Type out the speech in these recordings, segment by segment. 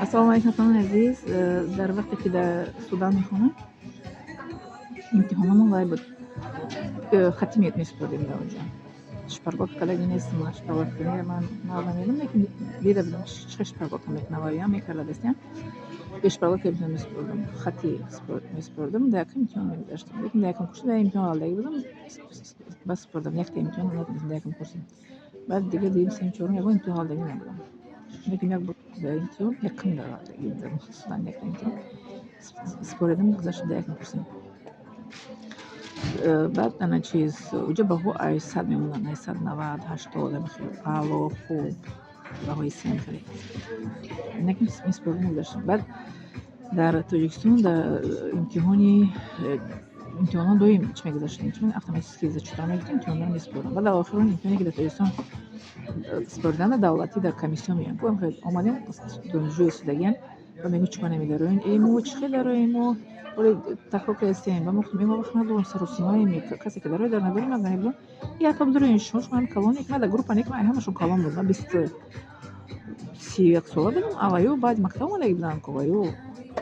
Ассалому алайкум, ҳамватанони азиз. Дар вақте ки дар Судан мехонам, имтиҳономон вай буд, хатӣ месупордем дар онҷо. Шпаргалка кардагӣ нестам, шпаргалка ман нав намедонам, лекин дида будам, чӣ хел шпаргалка мекунам, ваям мекарда дастиам. Шпаргалка имтиҳон месупордам, хатӣ месупордам, дар якум имтиҳон мегузаштам. Лекин дар якум курси дар имтиҳон ғалдагӣ будам, бас супордам якта имтиҳон натонистам дар якум курси. Баъд дига дуюм, сеюм, чорум ягон имтиҳон ғалдагӣ набудам. Лекин як бор дар имтиҳон якум дар ғалдагӣ будам. Судан якта имтиҳон супоридам, гузаштам дар якум курси. Баъд ана чиз, уҷа баҳо ай 100 мемонанд, ай 100, 90, 80, ами хел аъло, хуб, баҳои сем хеле. Лекин месупордам, мегузаштам. Баъд дар Тоҷикистон дар имтиҳони имтиҳонҳо доим чӣ мегузаштем, чун автоматически зачётро мегирифтем, имтиҳонҳоро месупордам. Баъд дар охири имтиҳоне, ки дар Тоҷикистон супориданда, давлатӣ дар комиссион меоянд. Омадем, донишҷӯи истодагиам ва мегӯ: «Чӣ кор намедароен?» «Э, мо чӣ хел дароем? Мо ҳоле такрор кардастем». Ба мо гуфтем: «Мо вақт надорем, саросимаем, касе ки дарояд, дар надорем, ман намедонам». Як дароен шумо, шумо ҳам калон. Ман дар группа не, ман ҳамашон калон буд. Ман 31 сола будам, а ваё баъди мактаб омадагӣ буданд ку, ваё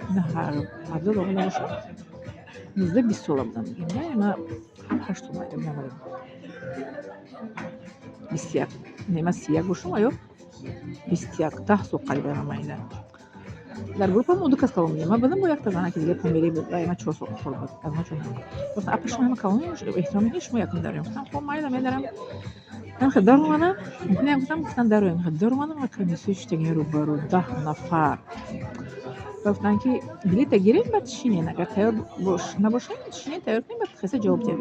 17 омада бошам, 19, 20 сола будам. Ман 7, 8 сола намедонам. 21, не, ман 31 бошам, ваё 21, 10 сол қариб майда. Дар группа мо ду кас калон будем. Ман будам бо якта занаки дига, помирӣ буд, вай ман 4 сол хурд буд аз ман. Чун гуфтам: «Апа, шумо ҳама калонем, эҳтиром мекунед, шумо якум дароем». Гуфтам: «Хоб, майла, медарам». Хел даромадам, не, гуфтам, гуфтам дароем. Хел даромадам ва комиссия шиштагин рӯбарӯ, 10 нафар. Гуфтанд, ки билета гирем, баъд шинен, агар тайёр набошем, шинен, тайёр кунем, баъд хеса ҷавоб диҳем.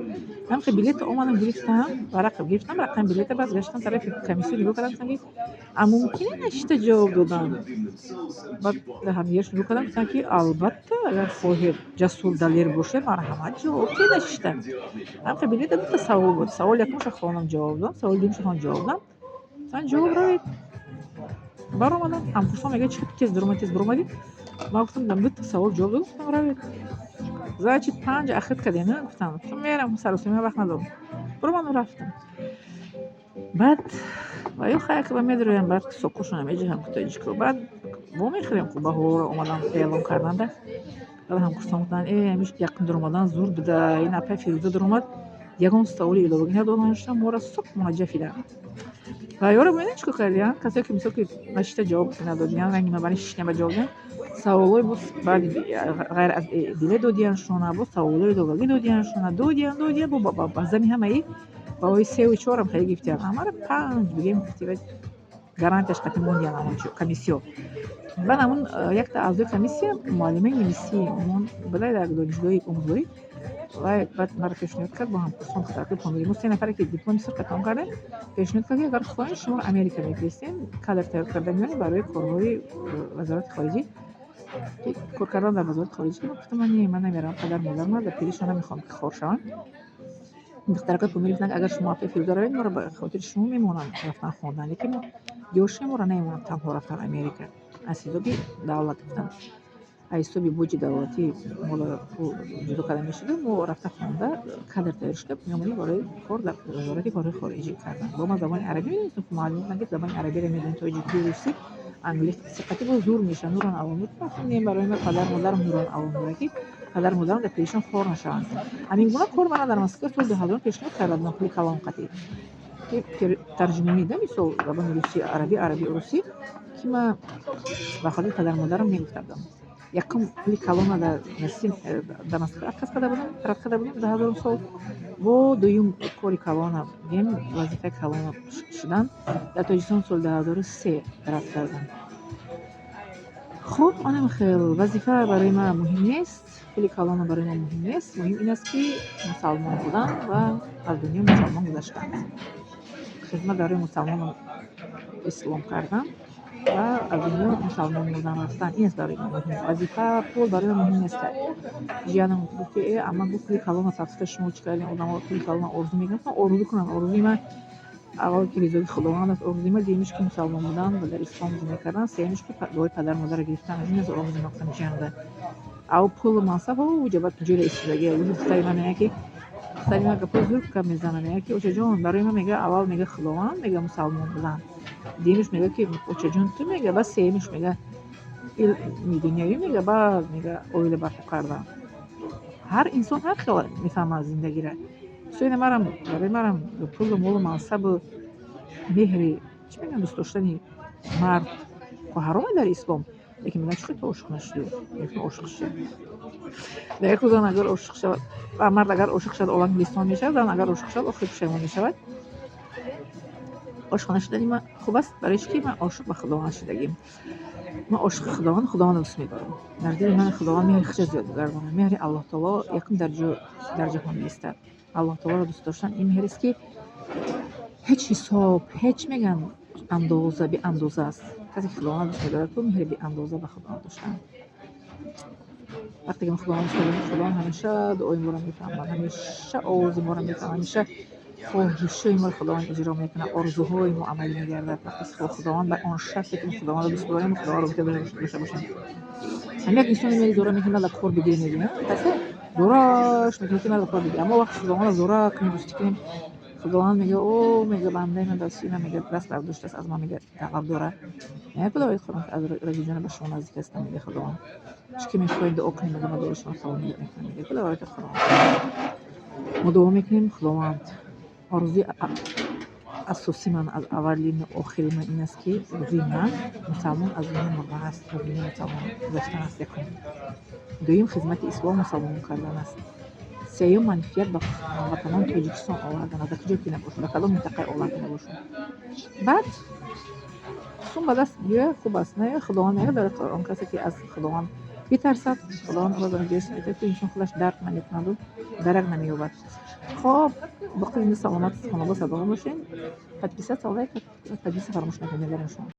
Ман хел билета омадам, гирифтам, варақа гирифтам, рақами билета, баъд гаштам тарафи комиссия, нигоҳ кардам, гуфтам, ки а мумкине нашита ҷавоб додан? Баъд ҳамдигарш нигоҳ кардам, гуфтанд, ки албатта, агар хоҳед, ҷасур, далер бошед, марҳамат, ҷавоб диҳед нашита. Ҳамхел билета дута савол буд. Саволи якумша хонам, ҷавоб додам, саволи дуюмша хонам, ҷавоб додам. Гуфтанд: «Ҷавоб, равед». Баромадам, ҳамкурсҳо мегӯяд: «Чӣ тез даромадӣ, тез баромадӣ?» Ман гуфтам: «Дар дута савол ҷавоб додам». Гуфтам: «Равед». «Значит, панҷ ахид кардем, а?» Гуфтам. Гуфтам: «Мерам, саросима вақт надорам». Баромадам, рафтам. Баъд ва ё хайр, медароям, баъд сокошона меҷаҳам, тоҷико. Баъд вомехӯрем ку, баҳоро омадан эълон карданда. Баъд ҳамкурсҳо гуфтанд: «Э, ҳамиш якум даромадан зур буда, ин апай Фирӯза даромад, ягон саволи иловагӣ надоштам, моро сок мунаҷҷафиданд». Ва ёро бубинед, чӣ кор кардиянд? Касое ки, мисол, ки нашита ҷавоб надодиянд, ранги ман барои шишта ба ҷавоб диҳанд, саволҳои боз баъди ғайр аз билет додияншона, боз саволҳои иловагӣ додияншона, додиян, додиян, бо ба зами ҳамаи баҳои севу чорам хеле гирифтиянд. Ҳамаро панҷ бигем, гарантияш қати мондиян ҳамон комиссиё. Баъд ҳамун якта аъзои комиссия, муаллимаи немисӣ мон буда дар донишгоҳи омӯзгорӣ, вай баъд маро пешниҳод кард бо ҳамкурсон, духтаракои помирӣ. Мо се нафаре, ки дипломи сурха тамом кардем, пешниҳод кард, ки агар хоҳем, шуморо Америка мефиристем, кадр тайёр карда меорем барои корҳои вазорати хориҷӣ, кор кардан дар вазорати хориҷӣ. Гуфтам: «Ман не, ман намерам, падару модарам дар пиришон намехоҳам, ки хор шаванд». Духтаракои помирӣ гуфтанд: «Агар шумо, апаи Фирӯза, равед, моро ба хотири шумо мемонанд рафтан хондан, лекин мо ёши моро намемонанд танҳо рафтан Америка аз ҳисоби давлат». Гуфтам: «Аз ҳисоби буҷи давлатӣ моро пул ҷудо карда мешуда, мо рафта хонда, кадр тайёр шуда меомадем барои кор дар вазорати корҳои хориҷӣ кардан». Бо ман забони арабӣ медонистам, муаллим гуфтанд, ки забони арабиро медонӣ, тоҷикӣ, русӣ, англисӣ қати боз зур мешавад, нурон ало нур. Не, барои ман падару модарам нурон ало нура, ки падару модарам дар пешон хор нашаванд. Ҳамин гуна кор мана дар Москва соли 2000 пешниҳод карда будам, пули калон қатӣ, тарҷумонӣ да, мисол, забони русӣ арабӣ, арабӣ русӣ, ки ман ба хотири падару модарам мегуфта будам. Якум пули калона дар Москва отказ карда будам, рад карда будам 2000-ум сол. Бо дуюм кори калона, гем, вазифаи калона шудан дар Тоҷикистон соли 2003 рад кардам. Хуб, анам хел вазифа барои ман муҳим нест, пули калона барои ман муҳим нест. Муҳим ин аст, ки мусалмон будан ва аз дунё мусалмон гузаштан, хизмат барои мусалмону ислом кардан ва аз дунё мусалмон мурдан рафтан, ин аст барои ман муҳим. Вазифа, пул барои ман муҳим нест. Ҷиянам гуфт, ки э, ама, гуфт, пули калона тафсита, шумо чӣ кардем, одамо пули калона орзу мекунанд. Орзу кунанд, орзуи ман аввал ки ризои Худованд аст орзуи ман, дуюмиш ки мусалмон будан ва дар ислом зиндагӣ кардан, сеюмиш ки дуои падару модарро гирифтан. Аз ин аст орзуи ман, гуфтам ҷиянда. Ав пулу мансаб уҷа баъд ҷои истодагӣ. Духтари ман мегӯяд, ки духтари ман гапҳои зур гап мезанад, мегӯяд, ки очаҷон, барои ман, мега, аввал, мега, Худованд, мега, мусалмон будан, дуюмиш, мега, ки очаҷон, ту, мега, баъд сеюмиш, мега, Илми дунявӣ, мега, баъд, мега, оила барпо кардан. Ҳар инсон ҳар хел мефаҳмад зиндагиро. Суена марам, барои марам пулу молу мансабу меҳри, чӣ мегӯянд, дӯст доштани мард ҳароме дар ислом, лекин мегӯянд, чӣ хел ту ошиқ нашудӣ? Мегӯям, ошиқ шудам. Дар як зан агар ошиқ шавад, мард агар ошиқ шавад, олам гулистон мешавад, зан агар ошиқ шавад, охир пушаймон мешавад. Ошиқ нашудани ман хуб аст, барои чӣ ки ман ошиқ ба Худованд шудагим. Ман ошиқи Худованд, Худовандро дӯст медорам. Дар дили ман Худованд меҳри худша зиёд мегардонад. Меҳри Аллоҳ таоло якум дар ҷаҳон меистад. Аллоҳ таолоро дӯст доштан ин меҳрест, ки ҳеҷ ҳисоб, ҳеҷ, мегӯянд, андоза, беандоза аст. Касе ки Худовандро дӯст медорад, ку меҳри беандоза ба Худованд доштан. Вақте ки мо Худовандро дӯст медорем, Худованд ҳамеша дуои моро мефаҳмад, ҳамеша овози моро мефаҳмад, ҳамеша хоҳишҳои моро Худованд иҷро мекунад, орзуҳои мо амалӣ мегардад. Вақте ки Худованд ба он шарте ки мо Худовандро дӯст дорем, Худовандро робита дошта бошем. Ҳам як инсоне мери, зора мекунад, ман кор бигирӣ, мегӯяд, касе зораш мекунад, ки ман кор бигирӣ. Аммо вақте Худовандро зора кунем, дӯстӣ кунем, Худованд мега, о, мега, бандаи ман дар сӯи ман, мега, даст бардоштааст, аз ман, мега, талаб дорад. Не, Худои Қуръон, аз раги ҷона ба шумо наздик ҳастам, мега Худованд. Чӣ ки мехоҳед, дуо кунед, мега, ман дуои шумо қабул мекунам, мега Худои Қуръон. Мо дуо мекунем, Худованд, орзуи асосии ман, аз аввалину охири ман ин аст, ки орзуи ман мусалмон аз дунё мурдан аст, аз дунё мусалмон гузаштан аст якум. Дуюм, хизмати ислом, мусалмон кардан аст. Сеюм, манфиат ба ҳамватанони Тоҷикистон овардан аст, дар куҷо ки набошад, дар кадом минтақаи олам ки набошад. Баъд сум ба даст биёяд, хуб аст, не, Худованд мегӯяд дар он касе ки аз Худованд битарсад, Худованд ӯро дар ҷои метавад, ки инсон худаш дарк намекунаду дарак намеёбад. Хоб, боқӣ зинда, саломат, хонобод, сардобар бошед. Подписаться, лайк, подписаться фаромӯш накунед, мегарем шумо.